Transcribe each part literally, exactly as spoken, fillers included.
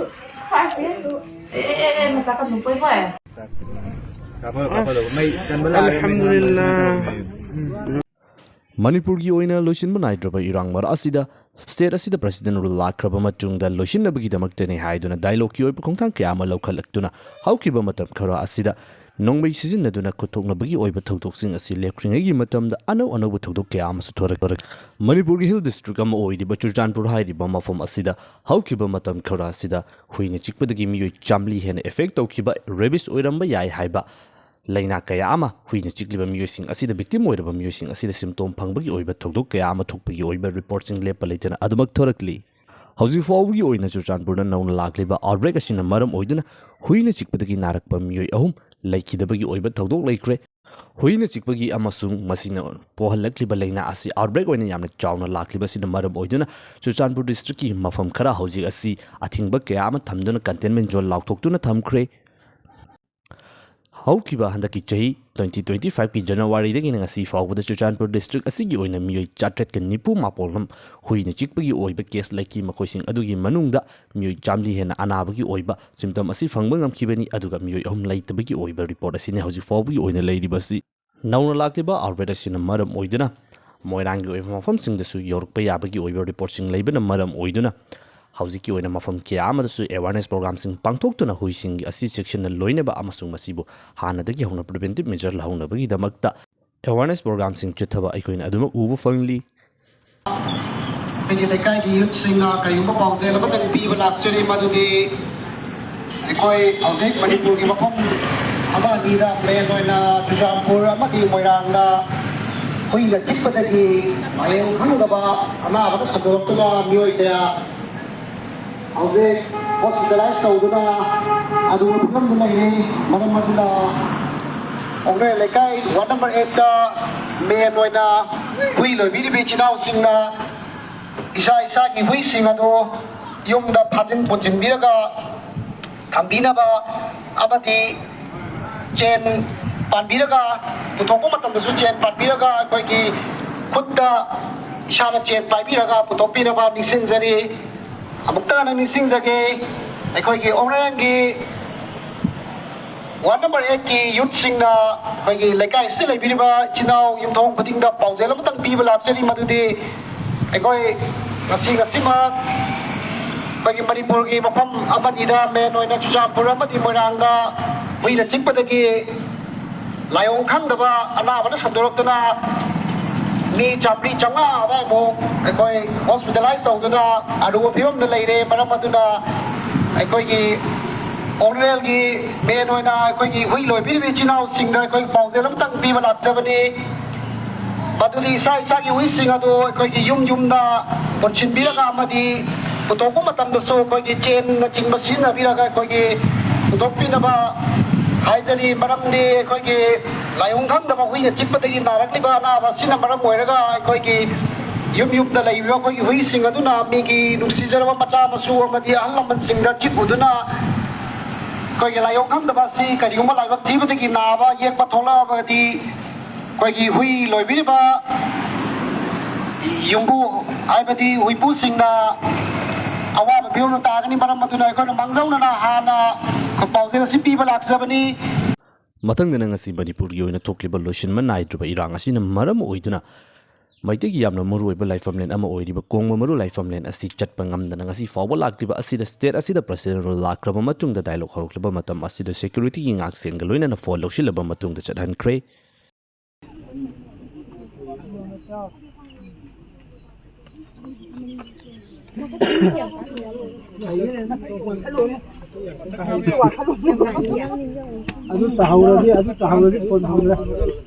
ꯑꯦ, ꯑꯦ, ꯑꯦ, ꯑꯦ, ꯃꯆꯥ ꯀꯟꯅꯨ, ꯄꯣꯏ, ꯄꯣꯏ꯫ ꯀꯥꯞꯍꯜꯂꯣ, ꯀꯥꯞꯍꯜꯂꯣ꯫ ꯃꯩ ꯀꯟꯕ ꯂꯥꯛꯑꯦ, ꯃꯩ ꯑꯜꯍꯝꯗꯨꯂꯤꯜꯂꯥꯍ꯫ ꯃꯅꯤꯄꯨꯔꯒꯤ ꯑꯣꯏꯅ ꯂꯣꯏꯁꯤꯟꯕ ꯅꯥꯏꯗ꯭ꯔꯕ ꯏꯔꯥꯡ ꯃꯔꯛ ꯑꯁꯤꯗ state ꯑꯁꯤꯗ president rule ꯂꯥꯛꯈ꯭ꯔꯕ ꯃꯇꯨꯡꯗ ꯂꯣꯏꯁꯤꯟꯅꯕꯒꯤꯗꯃꯛꯇꯅꯤ ꯍꯥꯏꯗꯨꯅ dialogueꯀꯤ ꯑꯣꯏꯕ ꯈꯣꯡꯊꯥꯡ ꯀꯌꯥ ꯑꯃ ꯂꯧꯈꯠꯂꯛꯇꯨꯅ ꯍꯧꯈꯤꯕ ꯃꯇꯝ ꯈꯔ ꯑꯁꯤꯗ ꯅꯣꯡꯃꯩ ꯁꯤꯖꯤꯟꯅꯗꯨꯅ ꯈꯨꯠꯊꯣꯛꯅꯕꯒꯤ ꯑꯣꯏꯕ ꯊꯧꯗꯣꯛꯁꯤꯡ ꯑꯁꯤ ꯂꯦꯞꯈ꯭ꯔꯤꯉꯩꯒꯤ ꯃꯇꯝꯗ ꯑꯅꯧ ꯑꯅꯧꯕ ꯊꯧꯗꯣꯛ ꯀꯌꯥ ꯑꯃꯁꯨ ꯊꯣꯔꯛ-, ꯊꯣꯔꯛ-, ꯃꯅꯤꯄꯨꯔꯒꯤ hill district ꯑꯃ ꯑꯣꯏꯔꯤꯕ ꯆꯨꯔꯆꯥꯟꯄꯨꯔ ꯍꯥꯏꯔꯤꯕ ꯃꯐꯝ ꯑꯁꯤꯗ ꯍꯧꯈꯤꯕ ꯃꯇꯝ ꯈꯔ ꯑꯁꯤꯗ ꯍꯨꯏꯅ ꯆꯤꯛꯄꯗꯒꯤ ꯃꯤꯑꯣꯏ ꯆꯥꯝꯃꯔꯤ ꯍꯦꯟꯅ effect ꯇꯧꯈꯤꯕ, rabies ꯑꯣꯏꯔꯝꯕ ꯌꯥꯏ ꯍꯥꯏꯕ ꯂꯥꯏꯅꯥ ꯀꯌꯥ ꯑꯃ ꯍꯨꯏꯅ ꯆꯤꯛꯂꯤꯕ ꯃꯤꯑꯣꯏꯁꯤꯡ ꯑꯁꯤꯗ victim ꯑꯣꯏꯔꯕ ꯃꯤꯑꯣꯏꯁꯤꯡ ꯑꯁꯤꯗ symptom ꯐꯪꯕꯒꯤ ꯑꯣꯏꯕ ꯊꯧꯗꯣꯛ ꯀꯌꯥ ꯑꯃ ꯊꯣꯛꯄꯒꯤ ꯑꯣꯏꯕ reportꯁꯤꯡ ꯂꯦꯞꯄ ꯂꯩꯇꯅ ꯑꯗꯨꯃꯛ ꯊꯣꯔꯛꯂꯤ꯫ ꯍꯧꯖꯤꯛ ꯐꯥꯎꯕꯒꯤ ꯑꯣꯏꯅ ꯆꯨꯔꯆꯥꯟꯄꯨꯔꯗ ꯅꯧꯅ ꯂꯥꯛꯂꯤꯕ outbreak ꯑꯁꯤꯅ ꯃꯔꯝ ꯑꯣꯏꯗꯨꯅ ꯍꯨꯏꯅ ꯆꯤꯛꯄꯗꯒꯤ ꯅꯥꯔꯛꯄ ꯃꯤꯑꯣꯏ ꯑꯍꯨꯝ ꯂꯩꯈꯤꯗꯕꯒꯤ ꯑꯣꯏꯕ ꯊꯧꯗꯣꯛ ꯂꯩꯈ꯭ꯔꯦ꯫ ꯍꯨꯏꯅ ꯆꯤꯛꯄꯒꯤ ꯑꯃꯁꯨꯡ ꯃꯁꯤꯅ ꯄꯣꯛꯍꯜꯂꯛꯂꯤꯕ ꯂꯥꯏꯅꯥ ꯑꯁꯤ outbreak ꯑꯣꯏꯅ ꯌꯥꯝꯅ ꯆꯥꯎꯅ ꯂꯥꯛꯂꯤꯕ ꯑꯁꯤꯅ ꯃꯔꯝ ꯑꯣꯏꯗꯨꯅ ꯆꯨꯔꯆꯥꯟꯄꯨꯔ districtꯀꯤ ꯃꯐꯝ ꯈꯔ ꯍꯧꯖꯤꯛ ꯑꯁꯤ ꯑꯊꯤꯡꯕ ꯀꯌꯥ ꯑꯃ ꯊꯝꯗꯨꯅ containment zone ꯂꯥꯎꯊꯣꯛꯇꯨꯅ ꯊꯝꯈ꯭ꯔꯦ꯫ ꯍꯧꯈꯤꯕ ꯍꯟꯗꯛꯀꯤ ꯆꯍꯤ twenty twenty fiveꯀꯤ Januaryꯗꯒꯤꯅ ꯉꯁꯤ ꯐꯥꯎꯕꯗ ꯆꯨꯔꯆꯥꯟꯄꯨꯔ district ꯑꯁꯤꯒꯤ ꯑꯣꯏꯅ ꯃꯤꯑꯣꯏ ꯆꯥꯇ꯭ꯔꯦꯠꯀ ꯅꯤꯐꯨ ꯃꯥꯄꯜ ꯍꯨꯏꯅ ꯆꯤꯛꯄꯒꯤ ꯑꯣꯏꯕ case ꯂꯩꯈꯤ꯫ ꯃꯈꯣꯏꯁꯤꯡ ꯑꯗꯨꯒꯤ ꯃꯅꯨꯡꯗ ꯃꯤꯑꯣꯏ ꯆꯥꯝꯃꯔꯤ ꯍꯦꯟꯅ ꯑꯅꯥꯕꯒꯤ ꯑꯣꯏꯕ symptom ꯑꯁꯤ ꯐꯪꯕ ꯉꯝꯈꯤꯕꯅꯤ, ꯑꯗꯨꯒ ꯃꯤꯑꯣꯏ ꯑꯍꯨꯝ ꯂꯩꯇꯕꯒꯤ ꯑꯣꯏꯕ report ꯑꯁꯤꯅꯤ ꯍꯧꯖꯤꯛ ꯐꯥꯎꯕꯒꯤ ꯑꯣꯏꯅ ꯂꯩꯔꯤꯕ ꯑꯁꯤ꯫ ꯅꯧꯅ ꯂꯥꯛꯂꯤꯕ outbreak ꯑꯁꯤꯅ ꯃꯔꯝ ꯑꯣꯏꯗꯨꯅ ꯃꯣꯏꯔꯥꯡꯒꯤ ꯑꯣꯏꯕ ꯃꯐꯝꯁꯤꯡꯗꯁꯨ ꯌꯧꯔꯛꯄ ꯌꯥꯕꯒꯤ ꯑꯣꯏꯕ reportꯁꯤꯡ ꯂꯩꯕꯅ ꯃꯔꯝ ꯑꯣꯏꯗꯨꯅ ꯍꯧꯖꯤꯛꯀꯤ ꯑꯣꯏꯅ ꯃꯐꯝ ꯀꯌꯥ ꯑꯃꯗꯁꯨ awareness programmeꯁꯤꯡ ꯄꯥꯡꯊꯣꯛꯇꯨꯅ ꯍꯨꯏꯁꯤꯡ ꯑꯁꯤ ꯆꯦꯛꯁꯤꯟꯅ ꯂꯣꯏꯅꯕ ꯑꯃꯁꯨꯡ ꯃꯁꯤꯕꯨ ꯍꯥꯟꯅꯗꯒꯤ ꯍꯧꯅ preventive measure ꯂꯧꯍꯧꯅꯕꯒꯤꯗꯃꯛꯇ awareness programmeꯁꯤꯡ ꯆꯠꯊꯕ ꯑꯩꯈꯣꯏꯅ ꯑꯗꯨꯃꯛ ꯎꯕ ꯐꯪꯂꯤ꯫ ꯑꯩꯒꯤ ꯂꯩꯀꯥꯏꯒꯤ youthꯁꯤꯡꯅ ꯀꯔꯤꯒꯨꯝꯕ ꯄꯥꯎꯖꯦꯜ ꯑꯃꯇꯪ ꯄꯤꯕ ꯂꯥꯛꯆꯔꯤ, ꯃꯗꯨꯗꯤ ꯑꯩꯈꯣꯏ ꯍꯧꯖꯤꯛ ꯃꯅꯤꯄꯨꯔꯒꯤ ꯃꯐꯝ ꯑꯃ ꯑꯅꯤꯗ main ꯑꯣꯏꯅ ꯆꯨꯔꯆꯥꯟꯄꯨꯔ ꯑꯃꯗꯤ ꯃꯣꯏꯔꯥꯡꯗ ꯍꯨꯏꯅ ꯆꯤꯛꯄꯗꯒꯤ ꯂꯥꯏꯑꯣꯡ ꯈꯪꯗꯕ ꯑꯅꯥꯕꯅ ꯁꯟꯗꯣꯔꯛꯇꯨꯅ ꯃꯤꯑꯣꯏ ꯀꯌꯥ ꯍꯧꯖꯤꯛ hospitalize ꯇꯧꯗꯨꯅ ꯑꯗꯨꯒ ꯐꯤꯕꯝꯗ ꯂꯩꯔꯤ꯫ ꯃꯔꯝ ꯑꯗꯨꯅ ꯑꯣꯛꯅꯔ ꯂꯩꯀꯥꯏ ward number eightꯇ main ꯑꯣꯏꯅ ꯍꯨꯏ ꯂꯣꯏꯕꯤꯔꯤꯕ ꯏꯆꯤꯟ ꯏꯅꯥꯎꯁꯤꯡꯅ ꯏꯁꯥ ꯏꯁꯥꯒꯤ ꯍꯨꯏꯁꯤꯡ ꯑꯗꯨ ꯌꯨꯝꯗ ꯐꯥꯖꯤꯟ ꯄꯨꯟꯁꯤꯟꯕꯤꯔꯒ ꯊꯝꯕꯤꯅꯕ ꯑꯃꯗꯤ chain ꯄꯥꯟꯕꯤꯔꯒ, ꯄꯨꯊꯣꯛꯄ ꯃꯇꯝꯗꯁꯨ chain ꯄꯥꯟꯕꯤꯔꯒ ꯑꯩꯈꯣꯏꯒꯤ ꯈꯨꯠꯇ ꯏꯁꯥꯅ chain ꯄꯥꯏꯕꯤꯔꯒ ꯄꯨꯊꯣꯛꯄꯤꯅꯕ ꯅꯤꯡꯁꯤꯡꯖꯔꯤ꯫ ꯑꯃꯨꯛꯇ ꯍꯟꯅ ꯅꯤꯡꯁꯤꯡꯖꯒꯦ, ꯑꯩꯈꯣꯏꯒꯤ ꯑꯣꯡꯔꯦꯡꯒꯤ ꯋꯥꯔꯗ ꯅꯝꯕꯔ ꯑꯦꯠꯀꯤ ꯌꯨꯠꯁꯤꯡꯅ ꯑꯩꯈꯣꯏꯒꯤ ꯂꯩꯀꯥꯏ ꯑꯁꯤꯗ ꯂꯩꯕꯤꯔꯤꯕ ꯏꯆꯤꯟ ꯏꯅꯥꯎ ꯌꯨꯝꯊꯣꯡ ꯈꯨꯗꯤꯡꯗ ꯄꯥꯎꯖꯦꯜ ꯑꯃꯇꯪ ꯄꯤꯕ ꯂꯥꯛꯆꯔꯤ, ꯃꯗꯨꯗꯤ ꯑꯩꯈꯣꯏ ꯉꯁꯤ ꯉꯁꯤꯃꯛ ꯑꯩꯈꯣꯏꯒꯤ ꯃꯅꯤꯄꯨꯔꯒꯤ ꯃꯐꯝ ꯑꯃꯅꯤꯗ, ꯃꯦꯟ ꯑꯣꯏꯅ ꯆꯨꯔꯆꯥꯟꯄꯨꯔ ꯑꯃꯗꯤ ꯃꯣꯏꯔꯥꯡꯗ ꯍꯨꯏꯅ ꯆꯤꯛꯄꯗꯒꯤ ꯂꯥꯏꯑꯣꯡ ꯈꯪꯗꯕ ꯑꯅꯥꯕꯅ ꯁꯟꯗꯣꯔꯛꯇꯨꯅ ꯃꯤ ꯆꯥꯝꯃꯔꯤ ꯆꯥꯝꯃꯉꯥ ꯑꯗꯨꯋꯥꯏꯃꯨꯛ ꯑꯩꯈꯣꯏ ꯍꯣꯁꯄꯤꯇꯥꯂꯥꯏꯁ ꯇꯧꯗꯨꯅ ꯑꯔꯨꯕ ꯐꯤꯕꯝꯗ ꯂꯩꯔꯦ꯫ ꯃꯔꯝ ꯑꯗꯨꯅ ꯑꯩꯈꯣꯏꯒꯤ ꯑꯣꯡꯔꯦꯡꯒꯤ ꯃꯦꯟ ꯑꯣꯏꯅ ꯑꯩꯈꯣꯏꯒꯤ ꯍꯨꯏ ꯂꯣꯏꯕꯤꯔꯤꯕ ꯏꯆꯤꯟ ꯏꯅꯥꯎꯁꯤꯡꯗ ꯑꯩꯈꯣꯏ ꯄꯥꯎꯖꯦꯜ ꯑꯃꯇꯪ ꯄꯤꯕ ꯂꯥꯛꯆꯕꯅꯤ꯫ ꯃꯗꯨꯗꯤ ꯏꯁꯥ ꯏꯁꯥꯒꯤ ꯍꯨꯏꯁꯤꯡ ꯑꯗꯨ ꯑꯩꯈꯣꯏꯒꯤ ꯌꯨꯝ ꯌꯨꯝꯗ ꯄꯨꯟꯁꯤꯟꯕꯤꯔꯒ ꯑꯃꯗꯤ ꯄꯨꯊꯣꯛꯄ ꯃꯇꯝꯗꯁꯨ ꯑꯩꯈꯣꯏꯒꯤ ꯆꯦꯟꯅꯆꯤꯡꯕ ꯁꯤꯖꯤꯟꯅꯕꯤꯔꯒ ꯑꯩꯈꯣꯏꯒꯤ ꯄꯨꯊꯣꯛꯄꯤꯅꯕ ꯍꯥꯏꯖꯔꯤ꯫ ꯃꯔꯝꯗꯤ ꯑꯩꯈꯣꯏꯒꯤ ꯂꯥꯏꯑꯣꯡ ꯈꯪꯗꯕ ꯍꯨꯏꯅ ꯆꯤꯛꯄꯗꯒꯤ ꯅꯥꯔꯛꯂꯤꯕ ꯑꯅꯥꯕ ꯑꯁꯤꯅ ꯃꯔꯝ ꯑꯣꯏꯔꯒ ꯑꯩꯈꯣꯏꯒꯤ ꯌꯨꯝ ꯌꯨꯝꯗ ꯂꯩꯔꯤꯕ ꯑꯩꯈꯣꯏꯒꯤ ꯍꯨꯏꯁꯤꯡ ꯑꯗꯨꯅ ꯃꯤꯒꯤ ꯅꯨꯡꯁꯤꯖꯔꯕ ꯃꯆꯥ ꯃꯁꯨ ꯑꯃꯗꯤ ꯑꯍꯜ ꯂꯃꯟꯁꯤꯡꯗ ꯆꯤꯛꯎꯗꯨꯅ ꯑꯩꯈꯣꯏꯒꯤ ꯂꯥꯏꯑꯣꯡ ꯈꯪꯗꯕ ꯑꯁꯤ ꯀꯔꯤꯒꯨꯝꯕ ꯂꯥꯏꯕꯛ ꯊꯤꯕꯗꯒꯤ ꯅꯥꯕ ꯌꯦꯛꯄ ꯊꯣꯛꯂꯛꯑꯕꯗꯤ ꯑꯩꯈꯣꯏꯒꯤ ꯍꯨꯏ ꯂꯣꯏꯕꯤꯔꯤꯕ ꯌꯨꯝꯕꯨ ꯍꯥꯏꯕꯗꯤ ꯍꯨꯏꯄꯨꯁꯤꯡꯅ ꯑꯋꯥꯕ ꯐꯤꯕꯝꯗ ꯇꯥꯒꯅꯤ꯫ ꯃꯔꯝ ꯑꯗꯨꯅ ꯑꯩꯈꯣꯏꯅ ꯃꯥꯡꯖꯧꯅꯅ ꯍꯥꯟꯅ ꯄꯥꯎꯖꯦꯜ ꯑꯁꯤ ꯄꯤꯕ ꯂꯥꯛꯆꯕꯅꯤ꯫ ꯃꯊꯪꯗꯅ ꯉꯁꯤ ꯃꯅꯤꯄꯨꯔꯒꯤ ꯑꯣꯏꯅ ꯊꯣꯛꯂꯤꯕ ꯂꯣꯏꯁꯤꯟꯕ ꯅꯥꯏꯗ꯭ꯔꯕ ꯏꯔꯥꯡ ꯑꯁꯤꯅ ꯃꯔꯝ ꯑꯣꯏꯗꯨꯅ ꯃꯩꯇꯩꯒꯤ ꯌꯥꯝꯅ ꯃꯔꯨꯑꯣꯏꯕ ꯂꯥꯏꯐꯝꯂꯦꯟ ꯑꯃ ꯑꯣꯏꯔꯤꯕ ꯀꯣꯡꯕ ꯃꯔꯨ ꯂꯥꯏꯐꯝꯂꯦꯟ ꯑꯁꯤ ꯆꯠꯄ ꯉꯝꯗꯅ ꯉꯁꯤ ꯐꯥꯎꯕ ꯂꯥꯛꯇ꯭ꯔꯤꯕ ꯑꯁꯤꯗ ꯁ꯭ꯇꯦꯠ ꯑꯁꯤꯗ ꯄ꯭ꯔꯦꯁꯤꯗꯦꯟ ꯔꯨꯜ ꯂꯥꯛꯈ꯭ꯔꯕ ꯃꯇꯨꯡꯗ ꯗꯥꯏꯂꯣꯛ ꯍꯧꯔꯛꯂꯕ ꯃꯇꯝ ꯑꯁꯤꯗ ꯁꯦꯀ꯭ꯌꯨꯔꯤꯇꯤꯒꯤ ꯉꯥꯛꯁꯦꯟꯒ ꯂꯣꯏꯅꯅ ꯐꯣꯟ ꯂꯧꯁꯤꯜꯂꯕ ꯃꯇꯨꯡꯗ ꯆꯠꯍꯟꯈ꯭ꯔꯦ꯫ ꯑꯗꯨ ꯇꯥꯍꯧꯔꯗꯤ, ꯑꯗꯨ ꯇꯥꯍꯧꯔꯗꯤ ꯐꯣꯟ ꯊꯝꯂꯦ,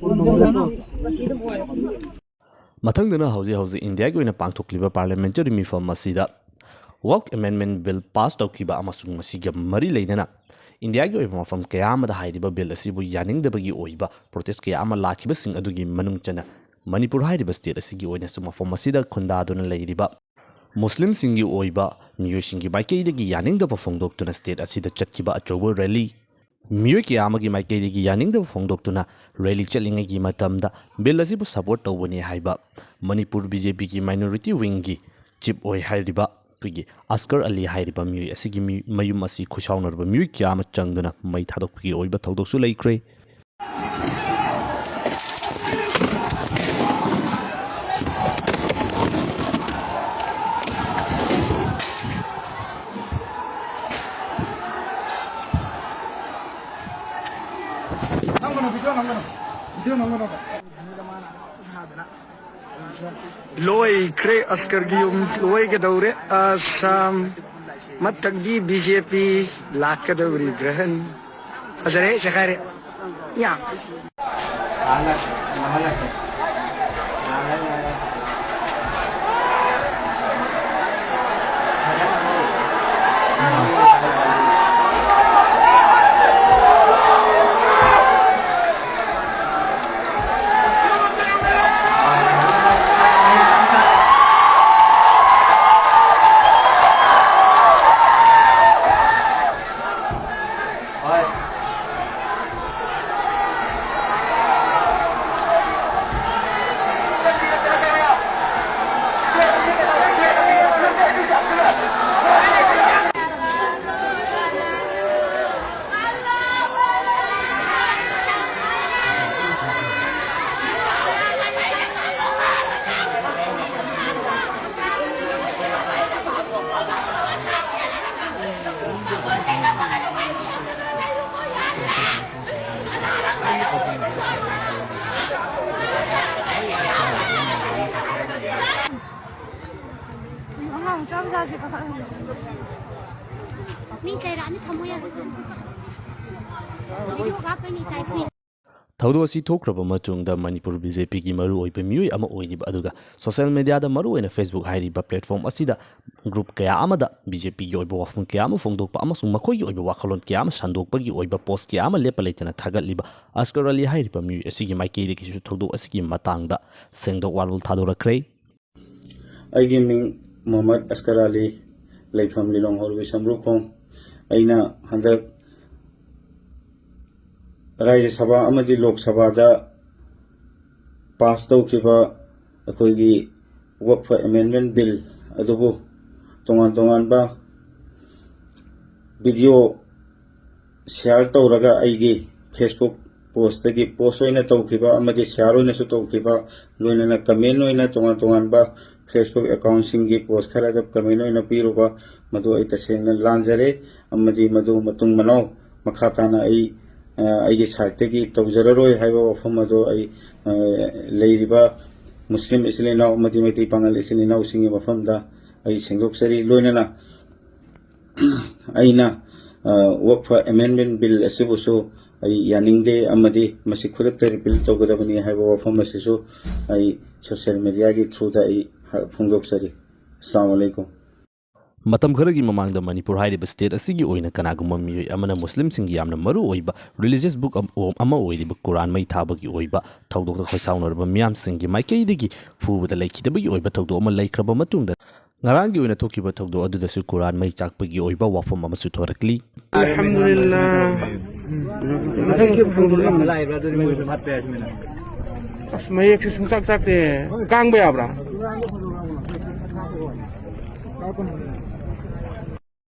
ꯐꯣꯟ ꯊꯝꯂꯦ꯫ ꯃꯊꯪꯗꯅ ꯍꯧꯖꯤꯛ ꯍꯧꯖꯤꯛ ꯏꯟꯗꯤꯌꯥꯒꯤ ꯑꯣꯏꯅ ꯄꯥꯡꯊꯣꯛꯂꯤꯕ ꯄꯥꯔꯂꯤꯌꯥꯃꯦꯟꯇꯔꯤ ꯃꯤꯐꯝ ꯑꯁꯤꯗ ꯋꯥꯛ ꯑꯦꯃꯦꯟꯗꯃꯦꯟ ꯕꯤꯜ ꯄꯥꯁ ꯇꯧꯈꯤꯕ ꯑꯃꯁꯨꯡ ꯃꯁꯤꯒ ꯃꯔꯤ ꯂꯩꯅꯅ ꯏꯟꯗꯤꯌꯥꯒꯤ ꯑꯣꯏꯕ ꯃꯐꯝ ꯀꯌꯥ ꯑꯃꯗ ꯍꯥꯏꯔꯤꯕ ꯕꯤꯜ ꯑꯁꯤꯕꯨ ꯌꯥꯅꯤꯡꯗꯕꯒꯤ ꯑꯣꯏꯕ ꯄ꯭ꯔꯣꯇꯦꯁ ꯀꯌꯥ ꯑꯃ ꯂꯥꯛꯈꯤꯕꯁꯤꯡ ꯑꯗꯨꯒꯤ ꯃꯅꯨꯡ ꯆꯟꯅ ꯃꯅꯤꯄꯨꯔ ꯍꯥꯏꯔꯤꯕ ꯁ꯭ꯇꯦꯠ ꯑꯁꯤꯒꯤ ꯑꯣꯏꯅꯁꯨ ꯃꯐꯝ ꯑꯁꯤꯗ ꯈꯨꯟꯗꯥꯗꯨꯅ ꯂꯩꯔꯤꯕ ꯃꯨꯁꯂꯤꯝꯁꯤꯡꯒꯤ ꯑꯣꯏꯕ ꯃꯤꯑꯣꯏꯁꯤꯡꯒꯤ ꯃꯥꯏꯀꯩꯗꯒꯤ ꯌꯥꯅꯤꯡꯗꯕ ꯐꯣꯡꯗꯣꯛꯇꯨꯅ ꯁ꯭ꯇꯦꯠ ꯑꯁꯤꯗ ꯆꯠꯈꯤꯕ ꯑꯆꯧꯕ ꯔꯦꯂꯤ, ꯃꯤꯑꯣꯏ ꯀꯌꯥ ꯑꯃꯒꯤ ꯃꯥꯏꯀꯩꯗꯒꯤ ꯌꯥꯅꯤꯡꯗꯕ ꯐꯣꯡꯗꯣꯛꯇꯨꯅ ꯔꯦꯂꯤ ꯆꯠꯂꯤꯉꯩꯒꯤ ꯃꯇꯝꯗ ꯕꯤꯜ ꯑꯁꯤꯕꯨ ꯁꯄꯣꯔꯠ ꯇꯧꯕꯅꯤ ꯍꯥꯏꯕ ꯃꯅꯤꯄꯨꯔ ꯕꯤ ꯖꯦ ꯄꯤꯒꯤ ꯃꯥꯏꯅꯣꯔꯤꯇꯤ ꯋꯤꯡꯒꯤ ꯆꯤꯞ ꯑꯣꯏ ꯍꯥꯏꯔꯤꯕ ꯑꯩꯈꯣꯏꯒꯤ ꯑꯁꯀꯔ ꯑꯂꯤ ꯍꯥꯏꯔꯤꯕ ꯃꯤꯑꯣꯏ ꯑꯁꯤꯒꯤ ꯃꯤ-, ꯃꯌꯨꯝ ꯑꯁꯤ ꯈꯨꯁꯥꯎꯅꯔꯕ ꯃꯤꯑꯣꯏ ꯀꯌꯥ ꯑꯃ ꯆꯪꯗꯨꯅ ꯃꯩ ꯊꯥꯗꯣꯛꯄꯒꯤ ꯑꯣꯏꯕ ꯊꯧꯗꯣꯛꯁꯨ ꯂꯩꯈ꯭ꯔꯦ꯫ ꯂꯣꯏꯈ꯭ꯔꯦ ꯑꯁꯀꯔꯒꯤ ꯌꯨꯝ ꯂꯣꯏꯒꯗꯧꯔꯦ꯫ ꯑꯁꯥꯝ ꯃꯊꯛꯀꯤ ꯕꯤ ꯖꯦ ꯄꯤ ꯂꯥꯛꯀꯗꯧꯔꯤ꯫ ꯒ꯭ꯔꯍꯟ ꯐꯖꯔꯦ, ꯆꯈꯥꯏꯔꯦ꯫ ꯌꯥ꯫ ꯑꯉꯥꯡ ꯃꯆꯥ ꯃꯆꯥꯁꯦ ꯀꯥꯈꯠꯍꯟꯒꯅꯨ꯫ ꯃꯤ ꯀꯩꯔꯥꯛꯅꯤ ꯊꯝꯃꯣ ꯌꯥꯗꯦ꯫ ꯚꯤꯗꯤꯑꯣ ꯀꯥꯞꯄꯩꯅꯤ ꯇꯥꯏꯞꯅꯤ꯫ ꯊꯧꯗꯣꯛ ꯑꯁꯤ ꯊꯣꯛꯈ꯭ꯔꯕ ꯃꯇꯨꯡꯗ ꯃꯅꯤꯄꯨꯔ ꯕꯤ ꯖꯦ ꯄꯤꯒꯤ ꯃꯔꯨꯑꯣꯏꯕ ꯃꯤꯑꯣꯏ ꯑꯃ ꯑꯣꯏꯔꯤꯕ, ꯑꯗꯨꯒ ꯁꯣꯁꯤꯌꯦꯜ ꯃꯤꯗꯤꯌꯥꯗ ꯃꯔꯨꯑꯣꯏꯅ Facebook ꯍꯥꯏꯔꯤꯕ ꯄ꯭ꯂꯦꯠꯐꯣꯝ ꯑꯁꯤꯗ ꯒ꯭ꯔꯨꯞ ꯀꯌꯥ ꯑꯃꯗ ꯕꯤ ꯖꯦ ꯄꯤꯒꯤ ꯑꯣꯏꯕ ꯋꯥꯐꯝ ꯀꯌꯥ ꯑꯃ ꯐꯣꯡꯗꯣꯛꯄ ꯑꯃꯁꯨꯡ ꯃꯈꯣꯏꯒꯤ ꯑꯣꯏꯕ ꯋꯥꯈꯜꯂꯣꯟ ꯀꯌꯥ ꯑꯃ ꯁꯟꯗꯣꯛꯄꯒꯤ ꯑꯣꯏꯕ ꯄꯣꯁ ꯀꯌꯥ ꯑꯃ ꯂꯦꯞꯄ ꯂꯩꯇꯅ ꯊꯥꯒꯠꯂꯤꯕ ꯑꯁꯀꯔ ꯑꯂꯤ ꯍꯥꯏꯔꯤꯕ ꯃꯤꯑꯣꯏ ꯑꯁꯤꯒꯤ ꯃꯥꯏꯀꯩꯗꯒꯤꯁꯨ ꯊꯧꯗꯣꯛ ꯑꯁꯤꯒꯤ ꯃꯇꯥꯡꯗ ꯁꯦꯡꯗꯣꯛ ꯋꯥꯔꯣꯜ ꯊꯥꯗꯣꯔꯛꯈ꯭ꯔꯦ꯫ ꯑꯩꯒꯤ ꯃꯤꯡ ꯃꯨꯍꯝꯃꯗ ꯑꯁꯀꯔ ꯑꯂꯤ, ꯂꯩꯐꯝ ꯂꯤꯂꯣꯡ ꯍꯧꯔꯕꯤ ꯁꯝꯕ꯭ꯔꯨꯈꯣꯡ꯫ ꯑꯩꯅ ꯍꯟꯗꯛ ꯔꯥꯖ꯭ꯌ ꯁꯚꯥ ꯑꯃꯗꯤ ꯂꯣꯛ ꯁꯚꯥꯗ ꯄꯥꯁ ꯇꯧꯈꯤꯕ ꯑꯩꯈꯣꯏꯒꯤ ꯋꯛꯐ ꯑꯦꯃꯦꯟꯗꯃꯦꯟ ꯕꯤꯜ ꯑꯗꯨꯕꯨ ꯇꯣꯉꯥꯟ ꯇꯣꯉꯥꯟꯕ video share ꯇꯧꯔꯒ ꯑꯩꯒꯤ Facebook post ꯇꯒꯤ post ꯑꯣꯏꯅ ꯇꯧꯈꯤꯕ ꯑꯃꯗꯤ share ꯑꯣꯏꯅꯁꯨ ꯇꯧꯈꯤꯕ, ꯂꯣꯏꯅꯅ comment ꯑꯣꯏꯅ ꯇꯣꯉꯥꯟ ꯇꯣꯉꯥꯟꯕ Facebook account ꯁꯤꯡꯒꯤ post ꯈꯔꯗ comment ꯑꯣꯏꯅ ꯄꯤꯔꯨꯕ, ꯃꯗꯨ ꯑꯩ ꯇꯁꯦꯡꯅ ꯂꯥꯟꯖꯔꯦ꯫ ꯑꯃꯗꯤ ꯃꯗꯨ ꯃꯇꯨꯡ ꯃꯅꯥꯎ ꯃꯈꯥ ꯇꯥꯅ ꯑꯩ, ꯑ, ꯑꯩꯒꯤ side ꯇꯒꯤ ꯇꯧꯖꯔꯔꯣꯏ ꯍꯥꯏꯕ ꯋꯥꯐꯝ ꯑꯗꯨ ꯑꯩ, ꯑ, ꯂꯩꯔꯤꯕ ꯃꯨꯁꯂꯤꯝ ꯏꯆꯤꯜ ꯏꯅꯥꯎ ꯑꯃꯗꯤ ꯃꯩꯇꯩ ꯄꯥꯉꯜ ꯏꯆꯤꯜ ꯏꯅꯥꯎꯁꯤꯡꯒꯤ ꯃꯐꯝꯗ ꯑꯩ ꯁꯦꯡꯗꯣꯛꯆꯔꯤ꯫ ꯂꯣꯏꯅꯅ ꯑꯩꯅ, ꯑ, Waqf Amendment Bill ꯑꯁꯤꯕꯨꯁꯨ ꯑꯩ ꯌꯥꯅꯤꯡꯗꯦ ꯑꯃꯗꯤ ꯃꯁꯤ ꯈꯨꯗꯛꯇ repeal ꯇꯧꯒꯗꯕꯅꯤ ꯍꯥꯏꯕ ꯋꯥꯐꯝ ꯑꯁꯤꯁꯨ ꯑꯩ social media ꯒꯤ through ꯗ ꯑꯩ ꯍ-, ꯐꯣꯡꯗꯣꯛꯆꯔꯤ꯫ ꯑꯁꯂꯥꯃꯨ ꯑꯂꯩꯀꯨꯝ꯫ ꯃꯇꯝ ꯈꯔꯒꯤ ꯃꯃꯥꯡꯗ ꯃꯅꯤꯄꯨꯔ ꯍꯥꯏꯔꯤꯕ state ꯑꯁꯤꯒꯤ ꯑꯣꯏꯅ ꯀꯅꯥꯒꯨꯝꯕ ꯃꯤꯑꯣꯏ ꯑꯃꯅ ꯃꯨꯁꯂꯤꯝꯁꯤꯡꯒꯤ ꯌꯥꯝꯅ ꯃꯔꯨ ꯑꯣꯏꯕ religious book ꯑꯃ ꯑꯣꯏꯔꯤꯕ ꯀꯨꯔꯥꯟ ꯃꯩ ꯊꯥꯕꯒꯤ ꯑꯣꯏꯕ ꯊꯧꯗꯣꯛꯇ ꯈꯣꯏꯁꯥꯎꯅꯔꯕ ꯃꯤꯌꯥꯝꯁꯤꯡꯒꯤ ꯃꯥꯏꯀꯩꯗꯒꯤ ꯐꯨꯕꯗ ꯂꯩꯈꯤꯗꯕꯒꯤ ꯑꯣꯏꯕ ꯊꯧꯗꯣꯛ ꯑꯃ ꯂꯩꯈ꯭ꯔꯕ ꯃꯇꯨꯡꯗ, ꯉꯔꯥꯡꯒꯤ ꯑꯣꯏꯅ ꯊꯣꯛꯈꯤꯕ ꯊꯧꯗꯣꯛ ꯑꯗꯨꯗꯁꯨ ꯀꯨꯔꯥꯟ ꯃꯩ ꯆꯥꯛꯄꯒꯤ ꯑꯣꯏꯕ ꯋꯥꯐꯝ ꯑꯃꯁꯨ ꯊꯣꯔꯛꯂꯤ꯫ ꯑꯜꯍꯝꯗꯨꯂꯤꯜꯂꯥꯍ꯫ ꯑꯁ, ꯃꯌꯦꯛꯁꯦ ꯁꯨꯡꯆꯥꯛ ꯆꯥꯛꯇꯦ꯫ ꯀꯥꯡꯕ ꯌꯥꯕ꯭ꯔꯥ?